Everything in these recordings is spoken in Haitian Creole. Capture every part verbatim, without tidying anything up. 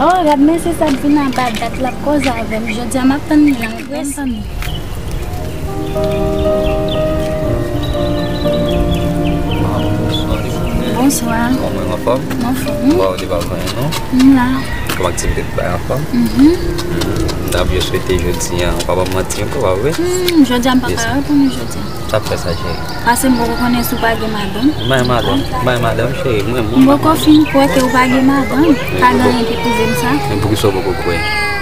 Oh, gad mesye sa ap vin anba dat, l ap koze avè m. Jodi a m ap tann li la, m ap tann li. Bonswa. Kòman w anfòm? M anfòm. Ba w de pa vanyen non. M la. Kòman aktivite bay anfòm? Mhm. M ta byen swete jodi a, ou pa ban m manti ankò, pa vre? Hmm, jodi a m pa ka reponn ou jodi a. Sa k fè sa, cheri? Paske m poko konnen si w pa gen madanm. M pa gen madanm, m pa gen madanm, cheri, mwen, mwen. M poko fin kwè ke w pa gen madanm. Pa gen anyen ki pwouve m sa. Men poukisa w poko kwè?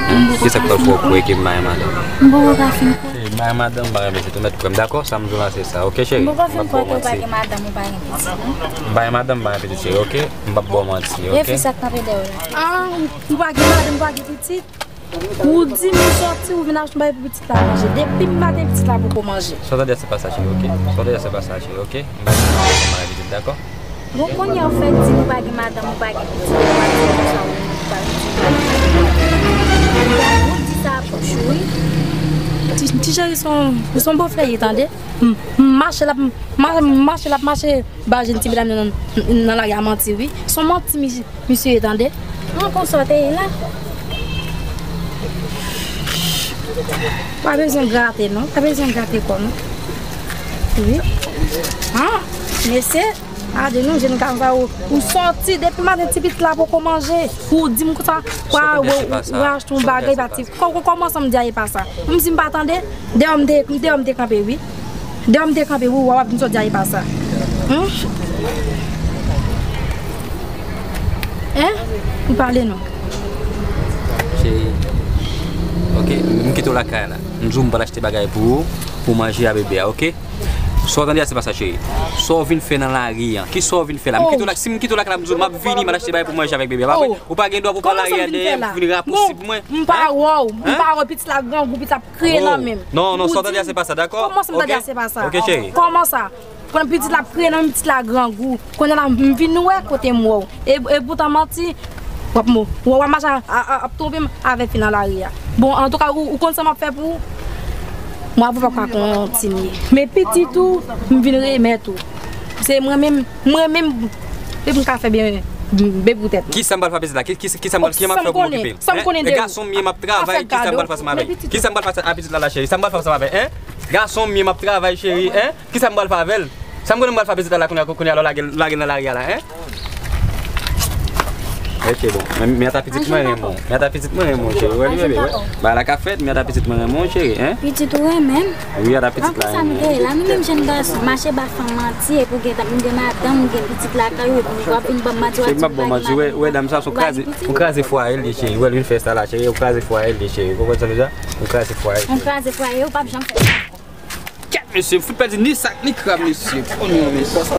Hein? Ki sa k fè w poko kwè ke m pa gen madanm? M poko ka fin kwè. Cheri, m pa gen madanm, m pa gen pitit, ou mèt kwè m, dakò? Sa m di w la, se sa, oke, cheri? M poko fin kwè ke w pa gen madanm, ou pa gen pitit, non? M pa gen madanm, m pa gen pitit, cheri, oke? M p ap ba w manti, oke? E fi sa k kanpe dèyè w la? Ah, ou pa gen madanm, ou pa gen pitit? Ou di m ou sòti, ou vin achte yon bagay pou pitit la manje. Depi maten, pitit la poko manje. Sa w tande a, se pa sa, cheri, oke? Sa w tande a, se pa sa, cheri, oke? M pa gen madanm, m pa gen pitit, dakò? Bon, kounye a ou fèk di m ou pa gen madanm, ou pa gen pitit, ou pa di m konsa, ou pa gen pitit. Ou di sa a bouch ou, wi. Ti, ti cheri, se yon, se yon bòflè ye, tande? M, m mache l ap, m, ma, m mache l ap mache. Ba jèn ti medam nan, nan, nan lari a manti, wi. Se yon manti, misye, misye ye, tande. An, konsa w te ye la. Pa bezwen grate, non. Pa bezwen grate kò, non. Wi. An, mesye, gade nou, jèn gason sa, ou, ou sòti depi maten, ti pitit la poko manje. Ou di m konsa, ou, ou, ou achte yon bagay, pa ti. Kò-, kò-, kòman sa m di a, e pa sa? M di m pa tande. Deyò m te, deyò m te kanpe, wi. Deyò m te kanpe, wi, w ap vin sot di a, e pa sa. Hein? Hein? Ou pale non. Cheri. Oke, m kite w lakay la. M di w m pral achte bagay pou ou, pou manje a bebe a, oke? Sa w tande a, se pa sa, cheri. Sa w vin fè nan lari a? Ki sa w vin fè la? M kite w la, si m kite w lakay la, m di w m ap vini, m al achte bagay pou manje avèk bebe a, pa vre? Ou pa gen dwa pou pran lari a dèyè m, pou vin rapwosib mwen. M pa wè w, m pa wè pitit la grangou, pitit la ap kriye nan men m. Non, non, sa w tande a, se pa sa, dakò? Kòman sa m tande a, se pa sa? Oke, cheri. Kòman sa? Pandan pitit la ap kriye nan men m, pitit la grangou. Kounye a la, m vin wè kote m wè w. E, e poutan manti, w ap mo-, w ap mache a, a, ap twonpe m avèk fi nan lari a. Bon, antouka, ou, ou konn sa m ap fè pou ou? Mwen avè w p ap ka kontinye. Men pitit ou, m vin remèt ou. Se mwen menm, mwen menm, depi m ka fè byen, byen pou tèt mwen. Kisa m pral fè pitit la? Ki, ki, kisa m pral, ki m ap fè pou m okipe? Sa m konnen de ou. Gason m ye, m ap travay, kisa m pral fè ansanm avè l? Kisa m pral fè a pitit la la, cheri? Sa m pral fè ansanm avè l, hein? Gason m ye, m ap travay, cheri, hein? Kisa m pral fè avè l? Sa m konnen m pral fè pitit la la kounye a, kounye a lè w lage, lage l nan lari a la, hein? Ok, bon. Men, men ata pitit mwen renmen w. Men ata pitit mwen renmen w, cheri. Wè li, bebe, wè. Bagay la ka fèt, men ata pitit mwen renmen w, cheri, hein? Pitit ou renmen m? Wi, ata pitit la renmen w. An konsa m te ye la, nou menm jèn gason, mache ba fanm manti, epi w gen, m gen madanm, m gen pitit lakay ou, epi w ap vin ban m manti, w ap di m pa gen madanm. Cheri, m ap ban w manti, wè, wè, dam sa se yon kraze, yon kraze fwaye l ye, cheri. Wè l vin fè sa la, cheri, yon kraze fwaye l ye, cheri. Ou konprann sa m di a? Yon kraze fwaye. Yon kraze fwaye, ou p ap janm fè sa. Kèt, mesye, m fout pèdi ni sak, ni krab, mesye. Oh non, mesye.